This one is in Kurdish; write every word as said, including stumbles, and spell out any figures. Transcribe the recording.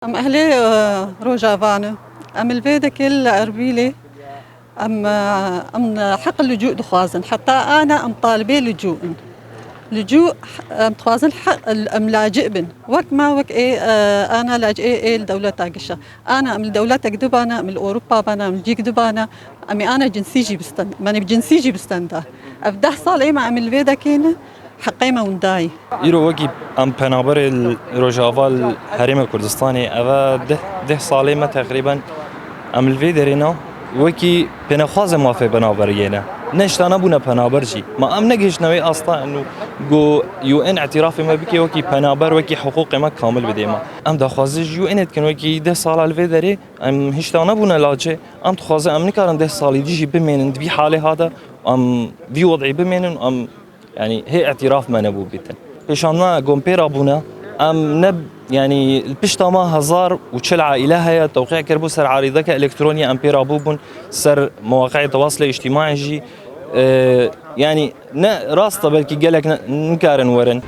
Em ehlê, e, Rojava ne. Em li vê dekê li Erbîlê. Em, e, em heq lücu dixwazin. Heta ana em talibê lücu in. Lücu, em dixwazin heq, em laci'î bin. Wek me, wek ê, e, ana laci'ê ê li dewleta giş e. Ana em li dewletek dibana, em li Ewropa bana, em li cîk dibana. Em ê ana cinsî jî bistend. Em ê bi cinsî jî bistenda. Ev deh sal ê me em li vê dekê ne. Heqê me winda ye. Îro wekî em penaberê li Rojava li Herêma Kurdistanê, eve deh, deh salê me teqrîben em li vê derê ne, wekî pênexwazê mafê penaberiyê ne. Ne ji tane bûne penaber jî. Ma em negihiştine wê asta û ku U N îtirafê me bike wekî penaber, wekî hiqûqê me kamil bidê me. Em daxwazî ji U N ê dikin, wekî deh sala li vê derê em hişta nebûne laçê. Em dixwazin em nikarin deh salî dî jî bimênin di vî halê ha de, em vî wed'î bimênin, em Yanî hê îtiraf me nebû bitin. Pêşandina ku em pê re bûne, em ne, yanî li pişta me hezar û çil aîle heye, tewqî kiribû ser arîdeke elektronî, em pê re bûbûn ser mewaqeyê tewasilê îctîmaî jî. E, yanî ne rast e, belkî gelek ne, nikarin werin.